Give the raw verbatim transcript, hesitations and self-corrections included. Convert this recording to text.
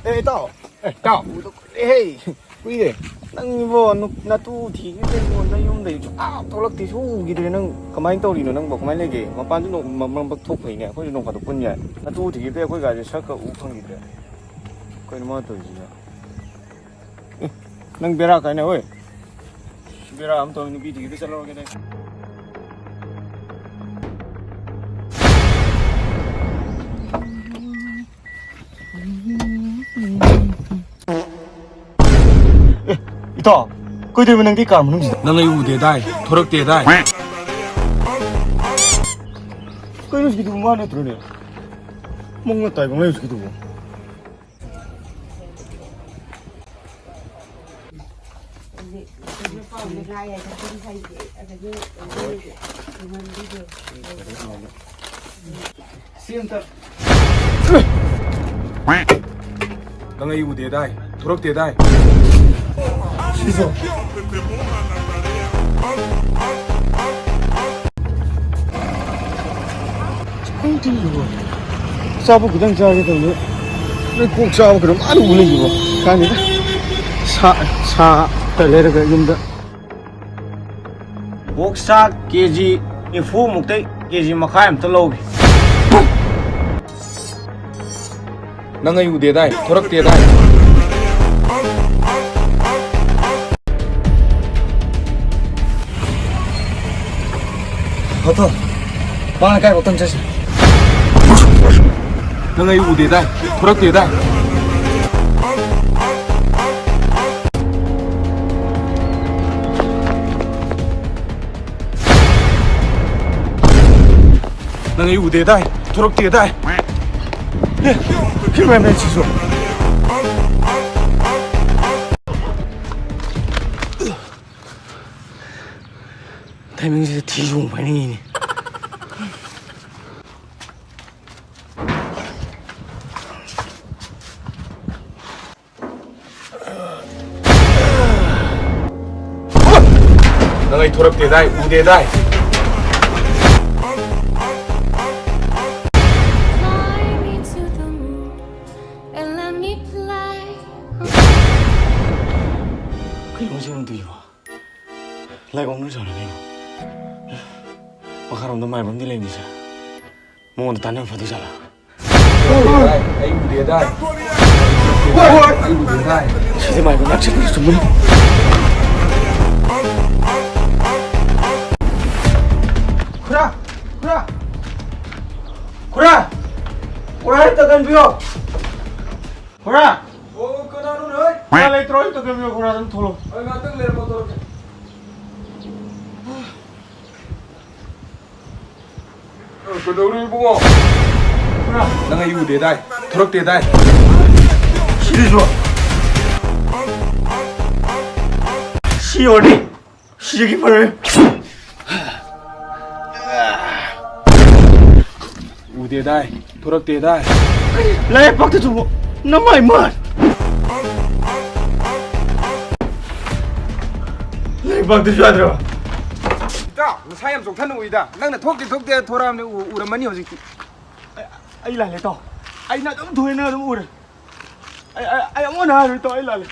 ꯑꯦ, ꯏꯇꯥꯎ꯫ ꯑꯦ, ꯏꯇꯥꯎ꯫ ꯎꯗ ꯀꯨꯏꯔꯦꯍꯦ꯫ ꯀꯨꯏꯔꯦ꯫ ꯅꯪ ꯏꯕꯣ, ꯅꯨ-, ꯅꯇꯨ ꯊꯤꯈꯤꯕꯗꯩ ꯏꯕꯣ, ꯅꯌꯨꯝꯗꯩ ꯁꯨꯡꯊꯣꯛ ꯊꯣꯛꯂꯛꯇꯦ, ꯁꯨꯡ ꯎꯈꯤꯗ꯭ꯔꯦ꯫ ꯅꯪ ꯀꯃꯥꯏꯅ ꯇꯧꯔꯤꯅꯣ ꯅꯪꯕꯣ? ꯀꯃꯥꯏꯅ ꯂꯩꯒꯦ? ꯃꯄꯥꯟꯁꯨ ꯅꯣꯡ-, ꯃ-, ꯃꯔꯛ ꯃꯔꯛ ꯊꯣꯛ ꯐꯩꯅꯦ꯫ ꯑꯩꯈꯣꯏꯁꯨ ꯅꯣꯡ ꯐꯥꯗꯣꯛ ꯄꯨꯟ ꯌꯥꯏ꯫ ꯅꯇꯨ ꯊꯤꯈꯤꯕꯗꯩ ꯑꯩꯈꯣꯏ ꯀꯥꯁꯦ ꯁꯛꯀ ꯎ ꯐꯪꯈꯤꯗ꯭ꯔꯦ꯫ ꯀꯩꯅꯣ ꯃꯥ ꯇꯧꯔꯤꯁꯤꯅ? ꯑꯦ, ꯅꯪ ꯕꯦꯔꯥ ꯀꯥꯏꯅ, ꯑꯣꯏ꯫ ꯕꯦꯔꯥ ꯑꯃ ꯇꯧꯔꯦ, ꯅꯨꯄꯤ ꯊꯤꯕ ꯆꯠꯂꯨꯔꯒꯦꯗ꯫ ꯑꯦ, ꯏꯇꯥꯎ, ꯀꯩꯗꯧꯔꯤꯕ ꯅꯪꯗꯤ ꯀꯥ ꯃꯅꯨꯡꯁꯤꯗ? ꯅꯪ ꯑꯩ ꯎꯗꯦꯗꯥꯏ, ꯊꯣꯔꯛꯇꯦꯗꯥꯏ꯫ ꯀꯩꯅꯣ ꯁꯤꯗꯨꯕꯨ ꯃꯥ ꯅꯠꯇ꯭ꯔꯣꯅꯦ? ꯃꯪꯅ ꯇꯥꯏꯕ ꯉꯩ ꯁꯤꯗꯨꯕꯨ꯫ ꯅꯪ ꯑꯩ ꯎꯗꯦꯗꯥꯏ, ꯊꯣꯔꯛꯇꯦꯗꯥꯏ꯫ ꯁꯤꯁꯨ꯫ ꯈꯪꯗꯦ ꯏꯕꯣ꯫ ꯑꯆꯥꯄꯣꯠ ꯈꯤꯇꯪ ꯆꯥꯒꯦ ꯇꯧꯕꯗ ꯅꯣꯏ ꯀꯣꯛ ꯆꯥꯕ ꯀꯩꯅꯣꯝ ꯑꯥ ꯎ ꯂꯩ ꯏꯕꯣ꯫ ꯀꯥꯟꯗꯦꯗ꯫ ꯁꯥ, ꯁꯥ ꯈꯔ ꯂꯩꯔꯒ ꯌꯨꯝꯗ꯫ ꯑꯣꯛꯁꯥ ꯀꯦ ꯖꯤ ꯅꯤꯐꯨ ꯃꯨꯛꯇꯩ ꯀꯦ ꯖꯤ ꯃꯈꯥꯏ ꯑꯝꯇ ꯂꯧꯒꯦ꯫ ꯅꯪ ꯑꯩ ꯎꯗꯦꯗꯥꯏ, ꯊꯣꯔꯛꯇꯦꯗꯥꯏ꯫ ꯍꯣꯊꯣ, ꯄꯥꯡ ꯀꯥꯏ ꯋꯥꯛꯇꯪ ꯆꯠꯁꯤ꯫ ꯅꯪ ꯑꯩ ꯎꯗꯦꯗꯥꯏ, ꯊꯣꯔꯛꯇꯦꯗꯥꯏ꯫ ꯅꯪ ꯑꯩ ꯎꯗꯦꯗꯥꯏ, ꯊꯣꯔꯛꯇꯦꯗꯥꯏ꯫ ꯑꯦ, ꯀꯩꯅꯣ ꯁꯤꯁꯨ꯫ ꯇꯥꯏꯃꯤꯡꯁꯤꯗ ꯊꯤ ꯆꯣꯡꯕ ꯍꯥꯏꯅꯤꯡꯉꯤꯅꯦ꯫ ꯅꯪ ꯑꯩ ꯊꯣꯔꯛꯇꯦꯗꯥꯏ, ꯎꯗꯦꯗꯥꯏ꯫ Fly me to the moon and let me ꯑꯗꯨꯏꯕꯣ? ꯂꯥꯏꯕꯛ ꯅꯣꯏ ꯁꯥꯎꯅ ꯀꯩꯅꯣ? ꯃꯈꯥꯔꯣꯝꯗ ꯃꯥꯏꯕ ꯑꯃꯗꯤ ꯂꯩꯕꯅꯤꯁꯦ꯫ ꯃꯉꯣꯟꯗ ꯇꯥꯟꯅꯕ ꯐꯗꯣꯏ ꯖꯥꯠꯂꯥ? ꯑꯩ ꯎꯗꯦꯗꯥꯏ꯫ ꯑꯩ ꯎꯗꯦꯗꯥꯏ꯫ ꯁꯤꯗꯤ ꯃꯥꯏꯕ ꯅꯥꯛꯁꯤꯟꯅꯔꯤꯁꯦ ꯆꯨꯝꯃꯅꯤ꯫ ꯈꯨꯔꯥ! ꯈꯨꯔꯥ! ꯈꯨꯔꯥ! ꯈꯨꯔꯥ, ꯑꯝꯇ ꯀꯟꯕꯤꯌꯣ! ꯈꯨꯔꯥ! ꯑꯣ, ꯀꯅꯥꯅꯣꯅꯦ, ꯍꯣꯏ? ꯈꯨꯔꯥ ꯂꯩꯇ꯭ꯔꯣ? ꯑꯝꯇ ꯀꯟꯕꯤꯌꯣ, ꯈꯨꯔꯥ, ꯑꯗꯨꯝ ꯊꯣꯛꯂꯛꯑꯣ꯫ ꯍꯣꯏ, ꯉꯥꯛꯇꯪ ꯂꯩꯔꯝꯃꯣ, ꯊꯣꯛꯂꯛꯀꯦ꯫ ꯀꯩꯗꯧꯔꯤ ꯏꯕꯨꯡꯉꯣ? ꯅꯪ ꯑꯩ ꯎꯗꯦꯗꯥꯏ? ꯊꯣꯔꯛꯇꯦꯗꯥꯏ? ꯁꯤꯗꯁꯨ꯫ ꯁꯤ ꯑꯣꯏꯔꯗꯤ ꯁꯤꯒꯤ ꯐꯔꯦ꯫ ꯎꯗꯦꯗꯥꯏ, ꯊꯣꯔꯛꯇꯦꯗꯥꯏ꯫ ꯂꯥꯏꯕꯥꯛꯇ ꯆꯨꯝꯃꯣ, ꯅꯃꯥꯏ ꯃꯥꯟ꯫ ꯂꯥꯏꯕꯥꯛꯇꯁꯨ ꯌꯥꯗ꯭ꯔꯕ? ꯏꯇꯥꯎ, ꯅꯁꯥ ꯌꯥꯝ ꯆꯣꯛꯊꯅ ꯎꯏꯗ꯫ ꯅꯪꯅ ꯊꯣꯛꯇꯦ ꯊꯣꯛꯇꯦ ꯊꯣꯔꯛꯑꯕꯅꯤ, ꯎ-, ꯎꯔꯝꯃꯅꯤ ꯍꯧꯖꯤꯛꯇꯤ꯫ ꯑꯩ, ꯑꯩ ꯂꯥꯜꯂꯦ, ꯏꯇꯥꯎ꯫ ꯑꯩꯅ ꯑꯗꯨꯝ ꯊꯣꯛꯑꯦ, ꯅꯪ ꯑꯗꯨꯝ ꯎꯔꯦ꯫ ꯑꯩ, ꯑꯩ, ꯑꯩ ꯑꯃꯨꯛ ꯍꯟꯅ ꯍꯥꯏꯔꯣꯏ, ꯏꯇꯥꯎ, ꯑꯩ ꯂꯥꯜꯂꯦ꯫